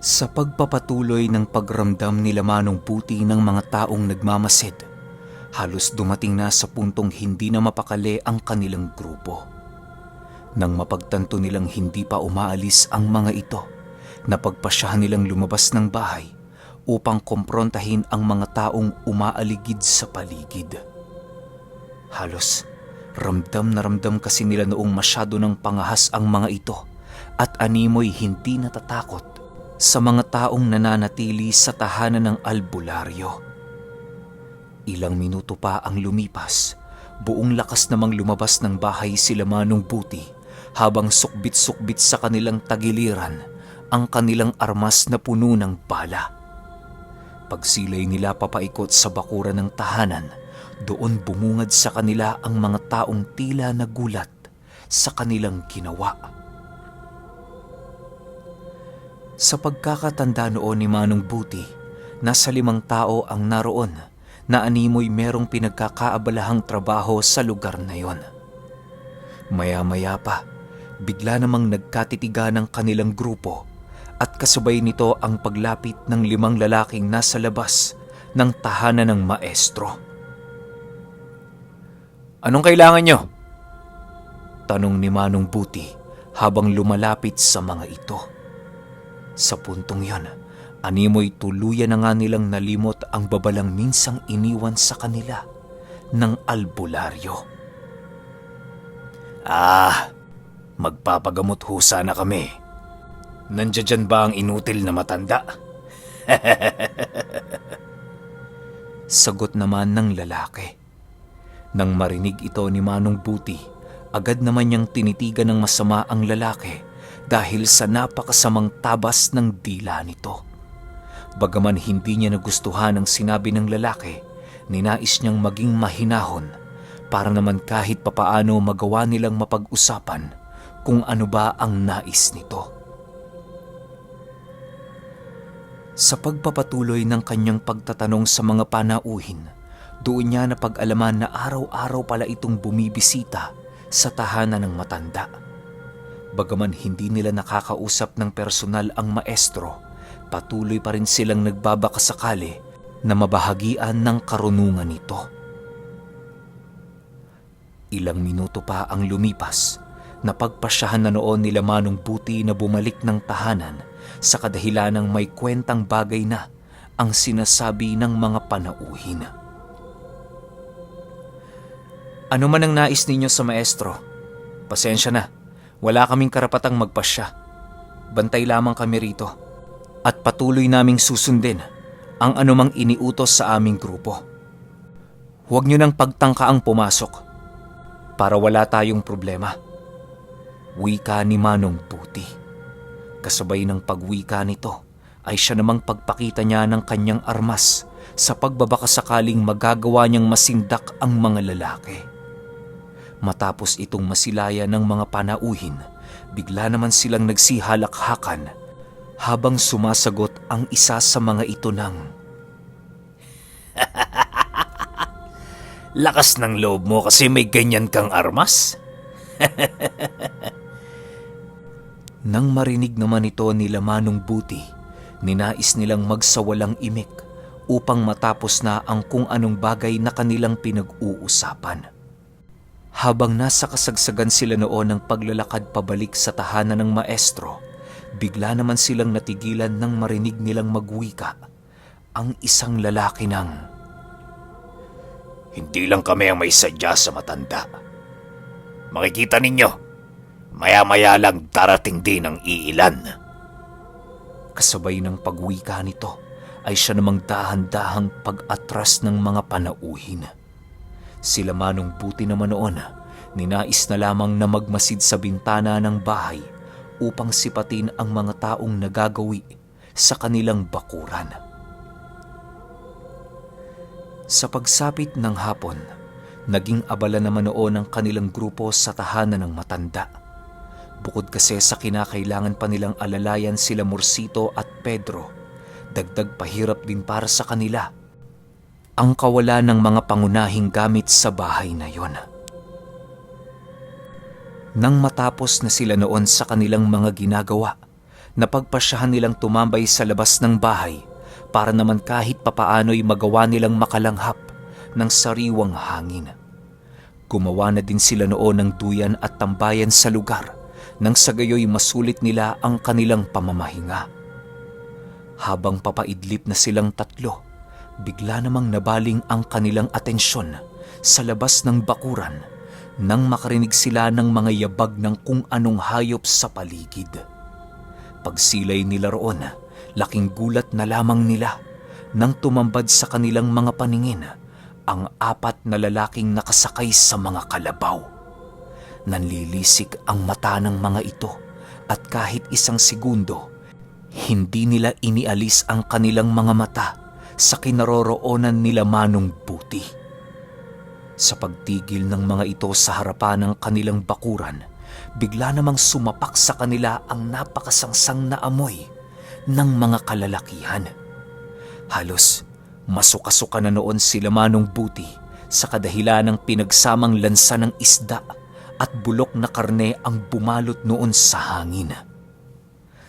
Sa pagpapatuloy ng pagramdam nila Manong Buti ng mga taong nagmamasid, halos dumating na sa puntong hindi na mapakali ang kanilang grupo. Nang mapagtanto nilang hindi pa umaalis ang mga ito, napagpasyahan nilang lumabas ng bahay upang kumprontahin ang mga taong umaaligid sa paligid. Halos ramdam na ramdam kasi nila noong masyado ng pangahas ang mga ito at animoy hindi natatakot sa mga taong nananatili sa tahanan ng albularyo. Ilang minuto pa ang lumipas, buong lakas namang lumabas ng bahay sila Manong Buti habang sukbit-sukbit sa kanilang tagiliran ang kanilang armas na puno ng bala. Pagsilay nila papaikot sa bakuran ng tahanan, doon bumungad sa kanila ang mga taong tila nagulat sa kanilang ginawa. Sa pagkakatanda noon ni Manong Buti, nasa 5 tao ang naroon na animoy merong pinagkakaabalahang trabaho sa lugar na yon. Maya-maya pa, bigla namang nagkatitigan ng kanilang grupo at kasabay nito ang paglapit ng 5 lalaking nasa labas ng tahanan ng maestro. "Anong kailangan nyo?" tanong ni Manong Buti habang lumalapit sa mga ito. Sa puntong yon, animoy tuluyan na nga nilang nalimot ang babalang minsang iniwan sa kanila ng albularyo. Magpapagamot ho sana kami. Nandiyan ba ang inutil na matanda? Sagot naman ng lalaki. Nang marinig ito ni Manong Buti, agad naman niyang tinitigan ng masama ang lalaki dahil sa napakasamang tabas ng dila nito. Bagaman hindi niya nagustuhan ang sinabi ng lalaki, ninais niyang maging mahinahon para naman kahit papaano magawa nilang mapag-usapan kung ano ba ang nais nito. Sa pagpapatuloy ng kanyang pagtatanong sa mga panauhin, doon niya napag-alaman na araw-araw pala itong bumibisita sa tahanan ng matanda. Bagaman hindi nila nakakausap ng personal ang maestro, patuloy pa rin silang nagbabakasakali na mabahagian ng karunungan nito. Ilang minuto pa ang lumipas, napagpasyahan na noon nila Manong Buti na bumalik ng tahanan sa kadahilanang may kwentang bagay na ang sinasabi ng mga panauhin. "Ano man ang nais ninyo sa maestro, pasensya na. Wala kaming karapatang magpasya. Bantay lamang kami rito at patuloy naming susundin ang anumang iniutos sa aming grupo. Huwag nyo nang pagtangkaang pumasok para wala tayong problema," wika ni Manong Buti. Kasabay ng pagwika nito ay siya namang pagpakita niya ng kanyang armas sa pagbabakasakaling magagawa niyang masindak ang mga lalaki. Matapos itong masilaya ng mga panauhin, bigla naman silang nagsihalakhakan habang sumasagot ang isa sa mga ito ng, Lakas ng loob mo kasi may ganyan kang armas? Nang marinig naman ito nila Manong Buti, ninais nilang magsawalang imik upang matapos na ang kung anong bagay na kanilang pinag-uusapan. Habang nasa kasagsagan sila noon ng paglalakad pabalik sa tahanan ng maestro, bigla naman silang natigilan nang marinig nilang magwika ang isang lalaki ng, "Hindi lang kami ang may sadya sa matanda. Makikita ninyo, maya-maya lang darating din ang iilan." Kasabay ng pagwika nito ay siya namang dahan-dahang pag-atras ng mga panauhin. Sila Manong Buti naman noon, ninais na lamang na magmasid sa bintana ng bahay upang sipatin ang mga taong nagagawi sa kanilang bakuran. Sa pagsapit ng hapon, naging abala naman noon ang kanilang grupo sa tahanan ng matanda. Bukod kasi sa kinakailangan pa nilang alalayan sila Morsito at Pedro, dagdag pahirap din para sa kanila ang kawalan ng mga pangunahing gamit sa bahay na yon. Nang matapos na sila noon sa kanilang mga ginagawa, napagpasyahan nilang tumambay sa labas ng bahay para naman kahit papaano'y magawa nilang makalanghap ng sariwang hangin. Gumawa na din sila noon ng duyan at tambayan sa lugar nang sa gayoy masulit nila ang kanilang pamamahinga. Habang papaidlip na silang tatlo, bigla namang nabaling ang kanilang atensyon sa labas ng bakuran nang makarinig sila ng mga yabag ng kung anong hayop sa paligid. Pagsilay nila roon, laking gulat na lamang nila nang tumambad sa kanilang mga paningin ang 4 na lalaking nakasakay sa mga kalabaw. Nanlilisik ang mata ng mga ito at kahit isang segundo, hindi nila inialis ang kanilang mga mata sa kinaroroonan nila Manong Buti. Sa pagtigil ng mga ito sa harapan ng kanilang bakuran, bigla namang sumapak sa kanila ang napakasangsang na amoy ng mga kalalakihan. Halos masuka-suka na noon sila Manong Buti sa kadahilan ng pinagsamang lansa ng isda at bulok na karne ang bumalot noon sa hangin.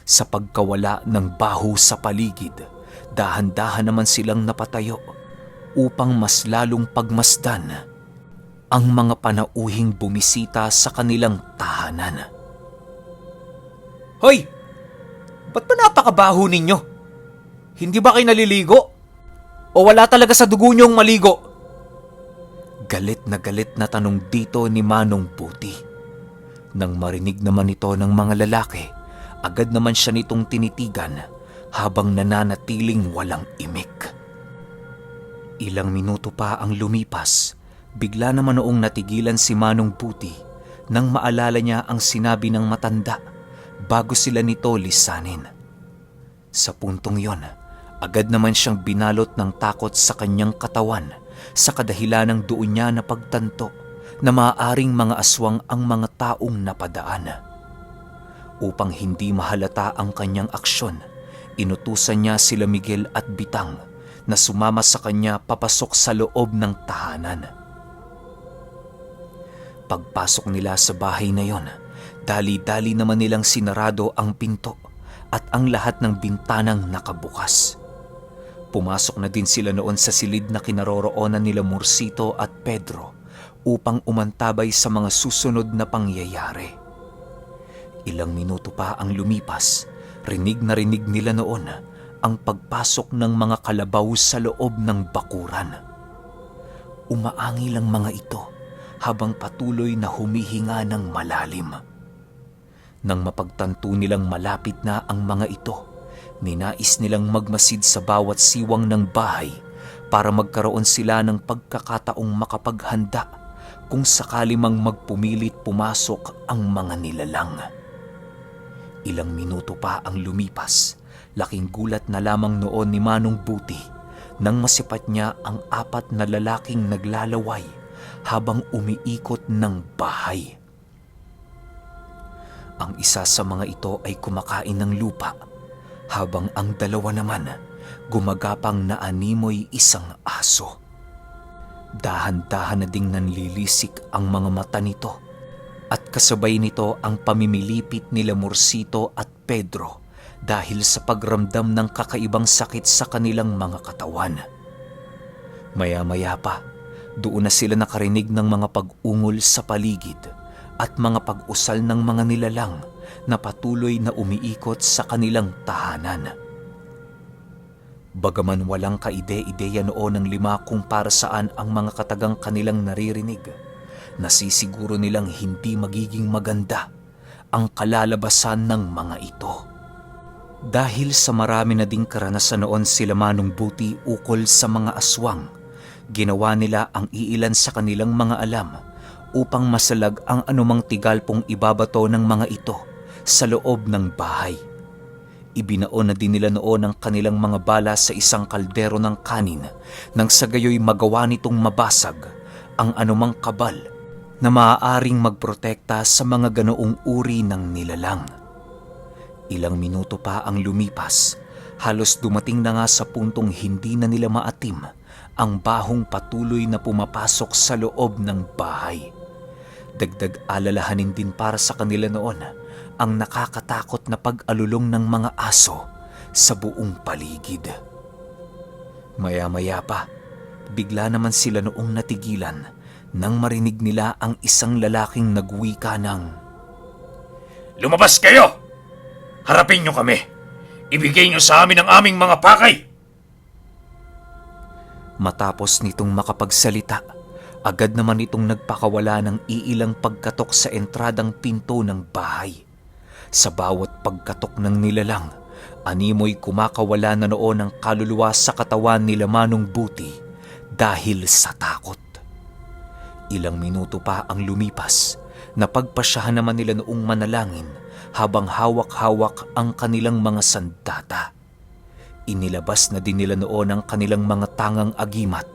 Sa pagkawala ng baho sa paligid, dahan-dahan naman silang napatayo upang mas lalong pagmasdan ang mga panauhing bumisita sa kanilang tahanan. Hoy! Ba't ba napakabaho ninyo? Hindi ba kayo naliligo? O wala talaga sa dugo niyong maligo? Galit na tanong dito ni Manong Buti. Nang marinig naman ito ng mga lalaki, agad naman siya nitong tinitigan habang nananatiling walang imik. Ilang minuto pa ang lumipas, bigla naman noong natigilan si Manong Buti nang maalala niya ang sinabi ng matanda bago sila nito lisanin. Sa puntong yon, agad naman siyang binalot ng takot sa kanyang katawan sa kadahilan ng doon niya na pagtanto na maaaring mga aswang ang mga taong napadaan. Upang hindi mahalata ang kanyang aksyon, inutusan niya sila Miguel at Bitang na sumama sa kanya papasok sa loob ng tahanan. Pagpasok nila sa bahay na yon, dali-dali naman nilang sinarado ang pinto at ang lahat ng bintanang nakabukas. Pumasok na din sila noon sa silid na kinaroroonan nila Morsito at Pedro upang umantabay sa mga susunod na pangyayari. Ilang minuto pa ang lumipas, rinig na rinig nila noon ang pagpasok ng mga kalabaw sa loob ng bakuran. Umaangi lang mga ito habang patuloy na humihinga ng malalim. Nang mapagtanto nilang malapit na ang mga ito, ninais nilang magmasid sa bawat siwang ng bahay para magkaroon sila ng pagkakataong makapaghanda kung sakali mang magpumilit pumasok ang mga nilalang. Ilang minuto pa ang lumipas, laking gulat na lamang noon ni Manong Buti nang masipat niya ang 4 na lalaking naglalaway habang umiikot ng bahay. Ang isa sa mga ito ay kumakain ng lupa, habang ang dalawa naman gumagapang na animoy isang aso. Dahan-dahan na ding nanlilisik ang mga mata nito at kasabay nito ang pamimilipit nila Morsito at Pedro dahil sa pagramdam ng kakaibang sakit sa kanilang mga katawan. Maya-maya pa, doon na sila nakarinig ng mga pag-ungol sa paligid at mga pag-usal ng mga nilalang na patuloy na umiikot sa kanilang tahanan. Bagaman walang kaide-ideya noon ng 5 kung para saan ang mga katagang kanilang naririnig, nasisiguro nilang hindi magiging maganda ang kalalabasan ng mga ito. Dahil sa marami na ding karanasan noon sila Manong Buti ukol sa mga aswang, ginawa nila ang iilan sa kanilang mga alam upang masalag ang anumang tigalpong ibabato ng mga ito sa loob ng bahay. Ibinaon na din nila noon ang kanilang mga bala sa isang kaldero ng kanin nang sa gayoy magawa nitong mabasag ang anumang kabal na maaaring magprotekta sa mga ganoong uri ng nilalang. Ilang minuto pa ang lumipas, halos dumating na nga sa puntong hindi na nila maatim ang bahong patuloy na pumapasok sa loob ng bahay. Dagdag alalahanin din para sa kanila noon ang nakakatakot na pag-alulong ng mga aso sa buong paligid. Maya-maya pa, bigla naman sila noong natigilan nang marinig nila ang isang lalaking nagwika ng, Lumabas kayo! Harapin niyo kami! Ibigay niyo sa amin ang aming mga pakay! Matapos nitong makapagsalita, agad naman itong nagpakawala ng iilang pagkatok sa entradang pinto ng bahay. Sa bawat pagkatok ng nilalang, animoy kumakawala na noon ang kaluluwa sa katawan ni Manong Buti dahil sa takot. Ilang minuto pa ang lumipas, napagpasyahan naman nila noong manalangin habang hawak-hawak ang kanilang mga sandata. Inilabas na din nila noon ang kanilang mga tangang agimat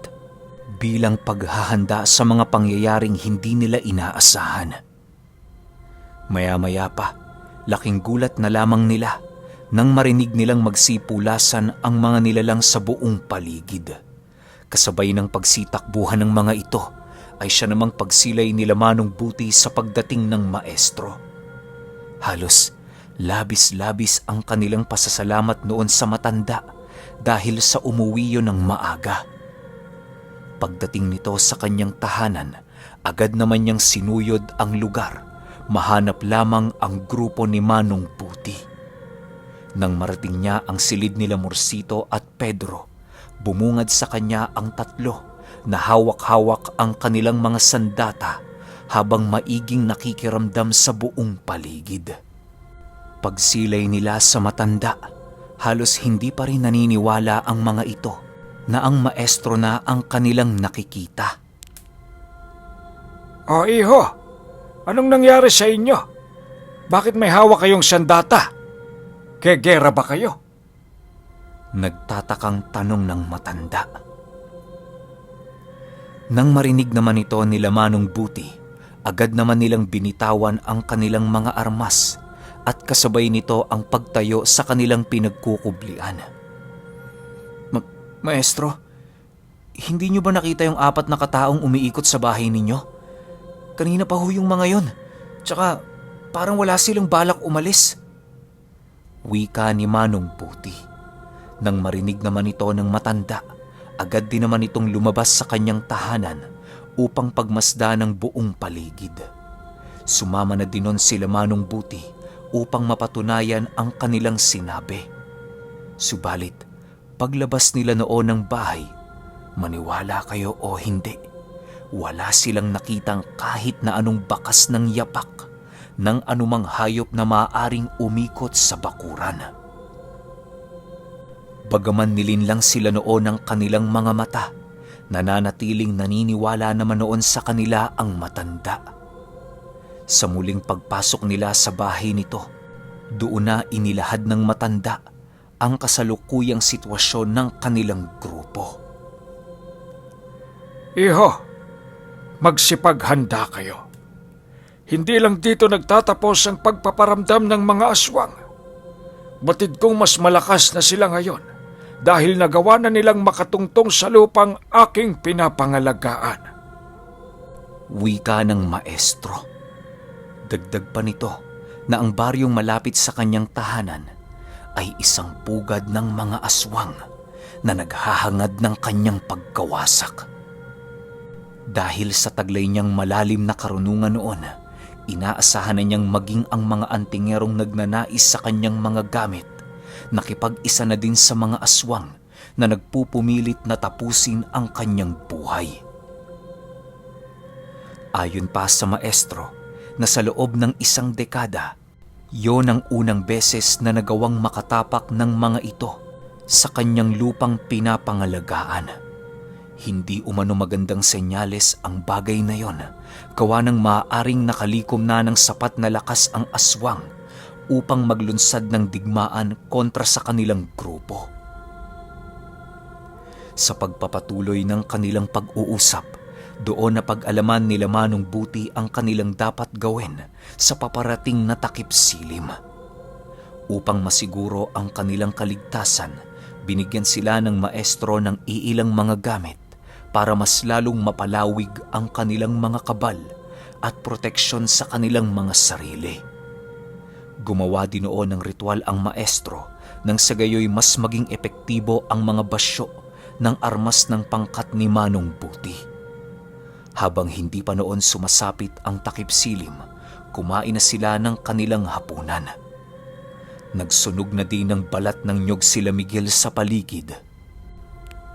bilang paghahanda sa mga pangyayaring hindi nila inaasahan. Maya-maya pa, laking gulat na lamang nila nang marinig nilang magsipulasan ang mga nilalang sa buong paligid. Kasabay ng pagsitakbuhan ng mga ito ay siya namang pagsilay nila Manong Buti sa pagdating ng maestro. Halos labis-labis ang kanilang pasasalamat noon sa matanda dahil sa umuwi yun ng maaga. Pagdating nito sa kanyang tahanan, agad naman niyang sinuyod ang lugar, mahanap lamang ang grupo ni Manong Buti. Nang marating niya ang silid nila Morsito at Pedro, bumungad sa kanya ang tatlo na hawak-hawak ang kanilang mga sandata habang maiging nakikiramdam sa buong paligid. Pagsilay nila sa matanda, halos hindi pa rin naniniwala ang mga ito na ang maestro na ang kanilang nakikita. O iho, anong nangyari sa inyo? Bakit may hawak kayong sandata? Kegera ba kayo? Nagtatakang tanong ng matanda. Nang marinig naman ito nila Manong Buti, agad naman nilang binitawan ang kanilang mga armas at kasabay nito ang pagtayo sa kanilang pinagkukublian. Maestro, hindi niyo ba nakita yung 4 na kataong umiikot sa bahay ninyo? Kanina pa ho yung mga yon. Tsaka parang wala silang balak umalis. Wika ni Manong Buti. Nang marinig naman ito ng matanda, agad din naman itong lumabas sa kanyang tahanan upang pagmasdan ng buong paligid. Sumama na din nun sila Manong Buti upang mapatunayan ang kanilang sinabi. Subalit, paglabas nila noon ng bahay, maniwala kayo o hindi, wala silang nakitang kahit na anong bakas ng yapak ng anumang hayop na maaaring umikot sa bakuran. Bagaman nilinlang sila noon ng kanilang mga mata, nananatiling naniniwala naman noon sa kanila ang matanda. Sa muling pagpasok nila sa bahay nito, doon na inilahad ng matanda ang kasalukuyang sitwasyon ng kanilang grupo. Iho, magsipaghanda kayo. Hindi lang dito nagtatapos ang pagpaparamdam ng mga aswang. Batid kong mas malakas na sila ngayon dahil nagawa na nilang makatungtong sa lupang aking pinapangalagaan. Wika ng maestro. Dagdag pa nito na ang baryong malapit sa kanyang tahanan ay isang pugad ng mga aswang na naghahangad ng kanyang pagkawasak. Dahil sa taglay niyang malalim na karunungan noon, inaasahan na niyang maging ang mga antingerong nagnanais sa kanyang mga gamit, nakipag-isa na din sa mga aswang na nagpupumilit na tapusin ang kanyang buhay. Ayon pa sa maestro, na sa loob ng 1 dekada, yon ang unang beses na nagawang makatapak ng mga ito sa kanyang lupang pinapangalagaan. Hindi umano magandang senyales ang bagay na yon, gawa ng maaaring nakalikom na ng sapat na lakas ang aswang upang maglunsad ng digmaan kontra sa kanilang grupo. Sa pagpapatuloy ng kanilang pag-uusap, doon na pag-alaman nila Manong Buti ang kanilang dapat gawin sa paparating na takip silim. Upang masiguro ang kanilang kaligtasan, binigyan sila ng maestro ng iilang mga gamit para mas lalong mapalawig ang kanilang mga kabal at proteksyon sa kanilang mga sarili. Gumawa din noon ng ritual ang maestro nang sa gayoy mas maging epektibo ang mga basyo ng armas ng pangkat ni Manong Buti. Habang hindi pa noon sumasapit ang takip silim, kumain na sila ng kanilang hapunan. Nagsunog na din ng balat ng nyog sila Miguel sa paligid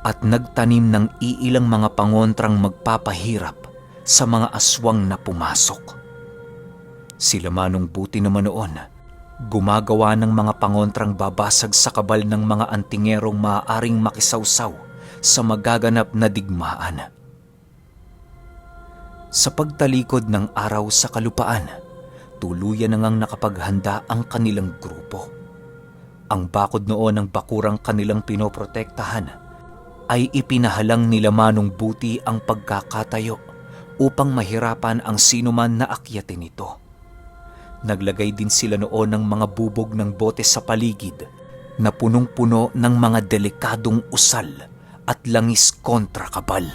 at nagtanim ng iilang mga pangontrang magpapahirap sa mga aswang na pumasok. Sila Manong Buti naman noon, gumagawa ng mga pangontrang babasag sa kabal ng mga antingerong maaaring makisawsaw sa magaganap na digmaan. Sa pagtalikod ng araw sa kalupaan, tuluyan na ngang nakapaghanda ang kanilang grupo. Ang bakod noon ng bakurang kanilang pinoprotektahan ay ipinahalang nila Manong Buti ang pagkakatayo upang mahirapan ang sinuman na akyatin ito. Naglagay din sila noon ng mga bubog ng bote sa paligid na punong-puno ng mga delikadong usal at langis kontra kabal.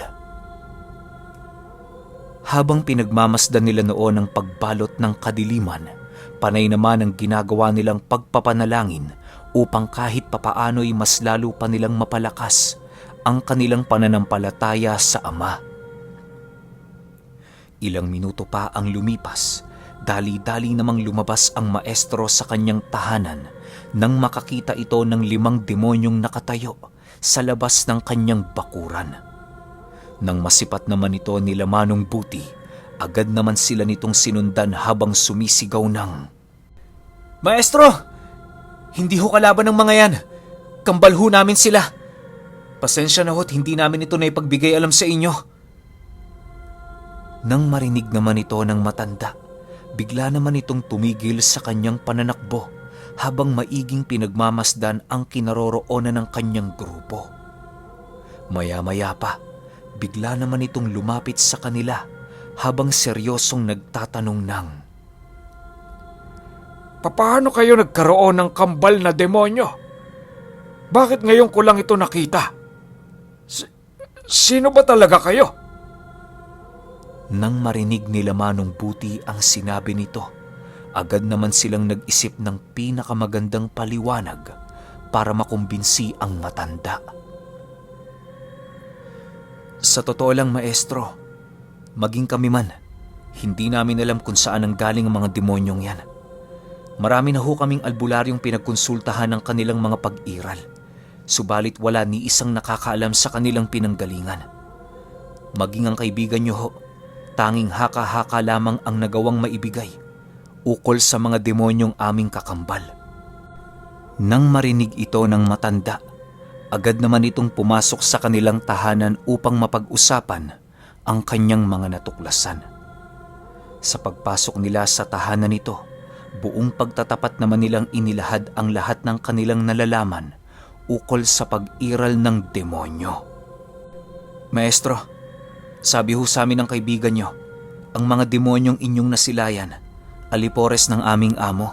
Habang pinagmamasdan nila noon ang pagbalot ng kadiliman, panay naman ang ginagawa nilang pagpapanalangin upang kahit papaano'y mas lalo pa nilang mapalakas ang kanilang pananampalataya sa Ama. Ilang minuto pa ang lumipas, dali-dali namang lumabas ang maestro sa kanyang tahanan nang makakita ito ng 5 demonyong nakatayo sa labas ng kanyang bakuran. Nang masipat naman ito nila Manong Buti, agad naman sila nitong sinundan habang sumisigaw ng, "Maestro! Hindi ho kalaban ng mga yan. Kambal ho namin sila. Pasensya na ho't hindi namin ito na ipagbigay alam sa inyo." Nang marinig naman ito ng matanda, bigla naman itong tumigil sa kanyang pananakbo habang maiging pinagmamasdan ang kinaroroonan ng kanyang grupo. Maya-maya pa, bigla naman itong lumapit sa kanila habang seryosong nagtatanong ng, Paano kayo nagkaroon ng kambal na demonyo? Bakit ngayon ko lang ito nakita? Sino ba talaga kayo? Nang marinig nila Manong Buti ang sinabi nito, agad naman silang nag-isip ng pinakamagandang paliwanag para makumbinsi ang matanda. Sa totoo lang, maestro, maging kami man, hindi namin alam kung saan ang galing ang mga demonyong yan. Marami na ho kaming albularyong pinagkonsultahan ng kanilang mga pag-iral, subalit wala ni isang nakakaalam sa kanilang pinanggalingan. Maging ang kaibigan nyo ho, tanging haka-haka lamang ang nagawang maibigay ukol sa mga demonyong aming kakambal. Nang marinig ito ng matanda, agad naman itong pumasok sa kanilang tahanan upang mapag-usapan ang kanyang mga natuklasan. Sa pagpasok nila sa tahanan nito, buong pagtatapat naman nilang inilahad ang lahat ng kanilang nalalaman ukol sa pag-iral ng demonyo. Maestro, sabi ho sa amin ng kaibigan nyo, ang mga demonyong inyong nasilayan, alipores ng aming amo.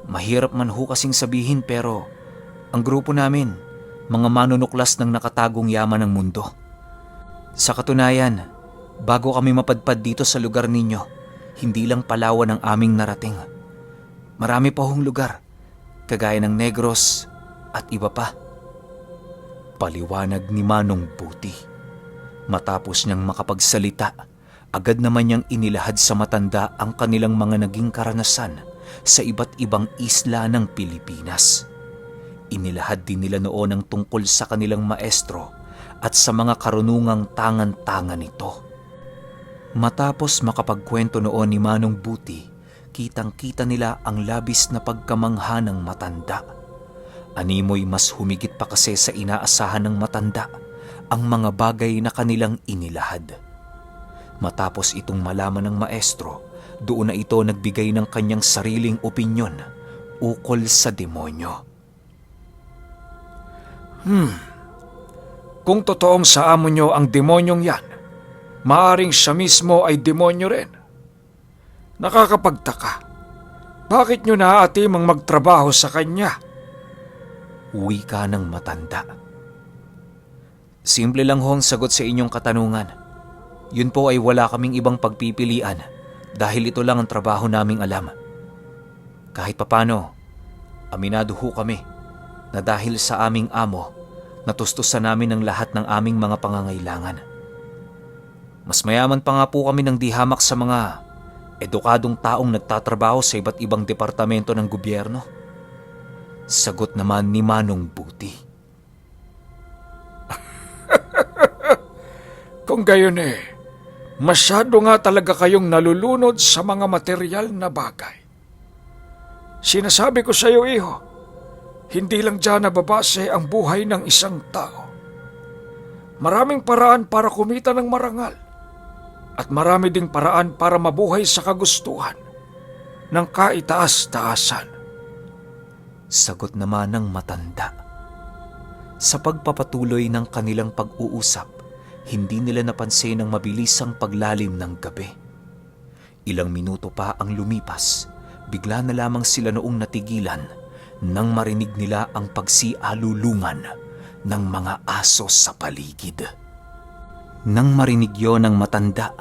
Mahirap man ho kasing sabihin pero ang grupo namin, mga manunuklas ng nakatagong yaman ng mundo. Sa katunayan, bago kami mapadpad dito sa lugar ninyo, hindi lang Palawan ang aming narating. Marami pa hong lugar, kagaya ng Negros at iba pa. Paliwanag ni Manong Buti. Matapos niyang makapagsalita, agad naman niyang inilahad sa matanda ang kanilang mga naging karanasan sa iba't ibang isla ng Pilipinas. Inilahad din nila noon ang tungkol sa kanilang maestro at sa mga karunungang tangan-tangan nito. Matapos makapagkwento noon ni Manong Buti, kitang-kita nila ang labis na pagkamangha ng matanda. Animoy mas humigit pa kasi sa inaasahan ng matanda ang mga bagay na kanilang inilahad. Matapos itong malaman ng maestro, doon na ito nagbigay ng kanyang sariling opinyon ukol sa demonyo. Kung totoong sa amo nyo ang demonyong yan, maaring siya mismo ay demonyo rin. Nakakapagtaka. Bakit nyo naaatimang magtrabaho sa kanya? Wika ng matanda. Simple lang ho ang sagot sa inyong katanungan. Yun po ay wala kaming ibang pagpipilian dahil ito lang ang trabaho naming alam. Kahit papano, aminado ho kami na dahil sa aming amo, natustusan namin ang lahat ng aming mga pangangailangan. Mas mayaman pa nga po kami ng di hamak sa mga edukadong taong nagtatrabaho sa iba't ibang departamento ng gobyerno. Sagot naman ni Manong Buti. Kung gayon masyado nga talaga kayong nalulunod sa mga material na bagay. Sinasabi ko sa iyo, iho, hindi lang dyan nababase ang buhay ng isang tao. Maraming paraan para kumita ng marangal at marami ding paraan para mabuhay sa kagustuhan ng kaitaas-taasan. Sagot naman ng matanda. Sa pagpapatuloy ng kanilang pag-uusap, hindi nila napansin ang mabilisang paglalim ng gabi. Ilang minuto pa ang lumipas, bigla na lamang sila noong natigilan nang marinig nila ang pagsialulungan ng mga aso sa paligid. Nang marinig yon ng matanda,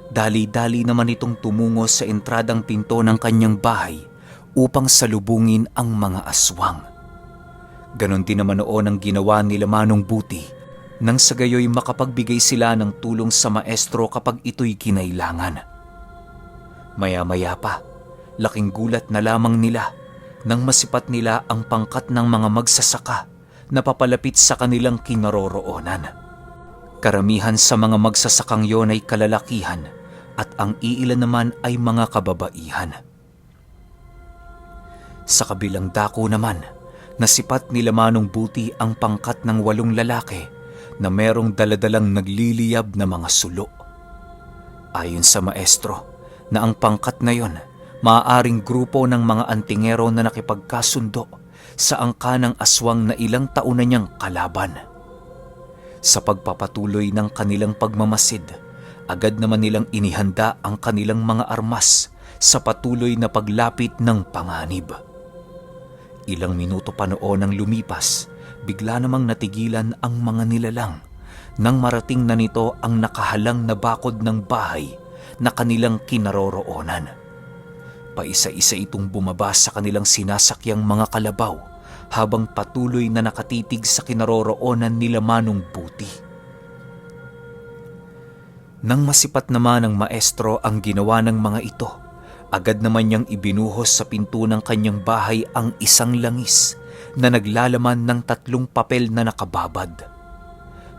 dali-dali naman itong tumungo sa entradang pinto ng kanyang bahay upang salubungin ang mga aswang. Ganon din naman noon ang ginawa nila Manong Buti nang sa gayoy makapagbigay sila ng tulong sa maestro kapag ito'y kinailangan. Maya-maya pa, laking gulat na lamang nila nang masipat nila ang pangkat ng mga magsasaka na papalapit sa kanilang kinaroroonan. Karamihan sa mga magsasakang yon ay kalalakihan at ang iilan naman ay mga kababaihan. Sa kabilang dako naman, nasipat nila Manong Buti ang pangkat ng 8 lalaki na merong daladalang nagliliyab na mga sulo. Ayon sa maestro, na ang pangkat na yon maaaring grupo ng mga antingero na nakipagkasundo sa angka ng aswang na ilang taon na niyang kalaban. Sa pagpapatuloy ng kanilang pagmamasid, agad naman nilang inihanda ang kanilang mga armas sa patuloy na paglapit ng panganib. Ilang minuto pa noon ang lumipas, bigla namang natigilan ang mga nilalang nang marating na nito ang nakahalang na bakod ng bahay na kanilang kinaroroonan. Paisa-isa itong bumaba sa kanilang sinasakyang mga kalabaw habang patuloy na nakatitig sa kinaroroonan nila Manong Buti. Nang masipat naman ng maestro ang ginawa ng mga ito, agad naman niyang ibinuhos sa pinto ng kanyang bahay ang isang langis na naglalaman ng 3 papel na nakababad.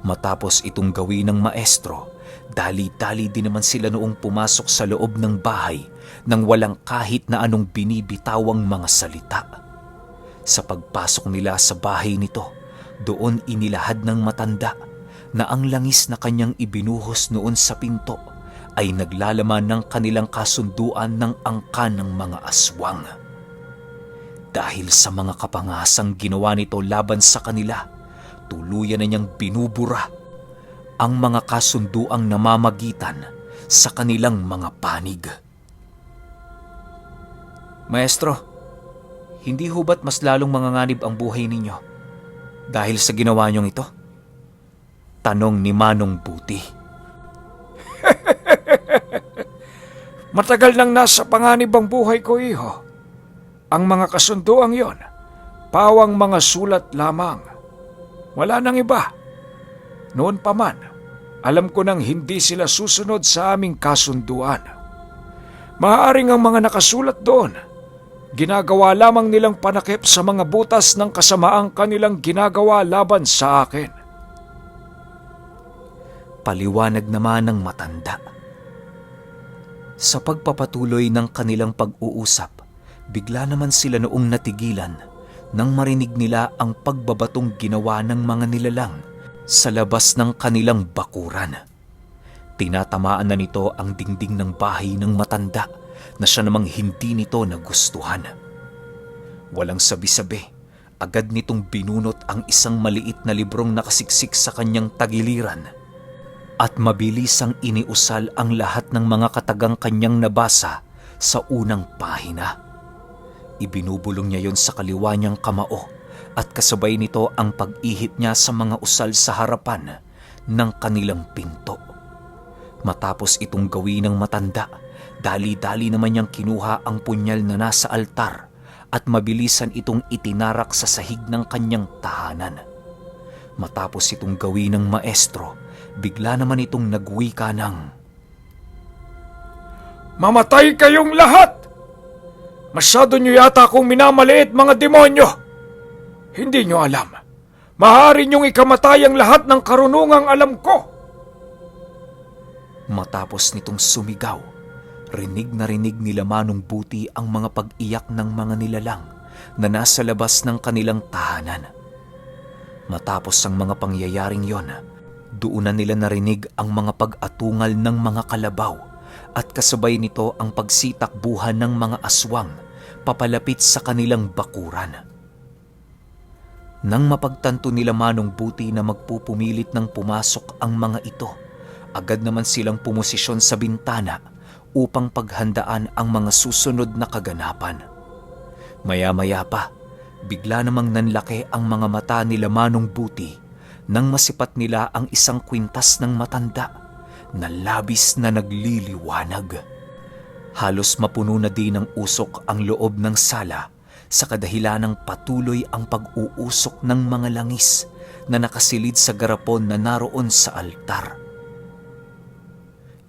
Matapos itong gawin ng maestro, dali-dali din naman sila noong pumasok sa loob ng bahay nang walang kahit na anong binibitawang mga salita. Sa pagpasok nila sa bahay nito, doon inilahad ng matanda na ang langis na kanyang ibinuhos noon sa pinto ay naglalaman ng kanilang kasunduan ng angka ng mga aswang. Dahil sa mga kapangasang ginawa nito laban sa kanila, tuluyan na niyang binubura ang mga kasunduang namamagitan sa kanilang mga panig. Maestro, hindi ho ba't mas lalong manganganib ang buhay ninyo dahil sa ginawa niyong ito? Tanong ni Manong Buti. Matagal nang nasa panganib ang buhay ko, iho. Ang mga kasunduang yon, pawang mga sulat lamang. Wala nang iba. Noon pa man, alam ko nang hindi sila susunod sa aming kasunduan. Maaaring ang mga nakasulat doon, ginagawa lamang nilang panakip sa mga butas ng kasamaang kanilang ginagawa laban sa akin. Paliwanag naman ng matanda. Sa pagpapatuloy ng kanilang pag-uusap, bigla naman sila noong natigilan nang marinig nila ang pagbabatong ginawa ng mga nilalang sa labas ng kanilang bakuran. Tinatamaan na nito ang dingding ng bahay ng matanda na siya namang hindi nito nagustuhan. Walang sabi-sabi, agad nitong binunot ang isang maliit na librong nakasiksik sa kanyang tagiliran at mabilisang iniusal ang lahat ng mga katagang kanyang nabasa sa unang pahina. Ibinubulong niya yon sa kaliwa niyang kamao at kasabay nito ang pag-ihip niya sa mga usal sa harapan ng kanilang pinto. Matapos itong gawin ng matanda, dali-dali naman niyang kinuha ang punyal na nasa altar at mabilisan itong itinarak sa sahig ng kanyang tahanan. Matapos itong gawin ng maestro, bigla naman itong nagwika ng, Mamatay kayong lahat! Masyado nyo yata akong minamaliit, mga demonyo! Hindi nyo alam. Maaari nyong ikamatay ang lahat ng karunungang alam ko! Matapos nitong sumigaw, rinig na rinig nila Manong Buti ang mga pag-iyak ng mga nilalang na nasa labas ng kanilang tahanan. Matapos ang mga pangyayaring yon, doon na nila narinig ang mga pag-atungal ng mga kalabaw at kasabay nito ang pagsitakbuhan ng mga aswang papalapit sa kanilang bakuran. Nang mapagtanto nila Manong Buti na magpupumilit ng pumasok ang mga ito, agad naman silang pumosisyon sa bintana upang paghandaan ang mga susunod na kaganapan. Maya-maya pa, bigla namang nanlaki ang mga mata nila Manong Buti nang masipat nila ang isang kwintas ng matanda na labis na nagliliwanag. Halos mapuno na din ng usok ang loob ng sala sa kadahilanang patuloy ang pag-uusok ng mga langis na nakasilid sa garapon na naroon sa altar.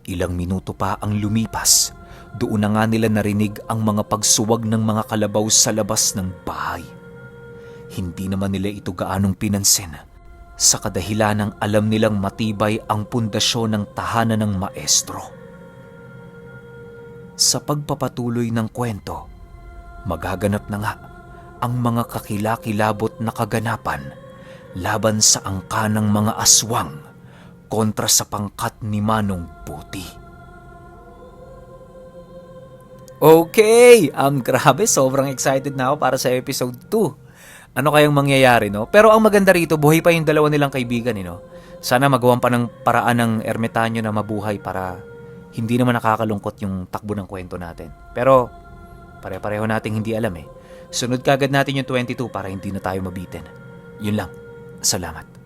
Ilang minuto pa ang lumipas, doon na nga nila narinig ang mga pagsuwag ng mga kalabaw sa labas ng bahay. Hindi naman nila ito gaanong pinansin sa kadahilanang alam nilang matibay ang pundasyon ng tahanan ng maestro. Sa pagpapatuloy ng kwento, magaganap na nga ang mga kakilakilabot na kaganapan laban sa angka ng mga aswang kontra sa pangkat ni Manong Buti. Okay, grabe, sobrang excited na ako para sa episode 2. Ano kayang mangyayari, no? Pero ang maganda rito, buhay pa yung dalawa nilang kaibigan, no? Sana magawan pa ng paraan ng ermitanyo na mabuhay para hindi naman nakakalungkot yung takbo ng kwento natin. Pero pare-pareho nating hindi alam eh. Sunod kagad natin yung 22 para hindi na tayo mabitin. Yun lang. Salamat.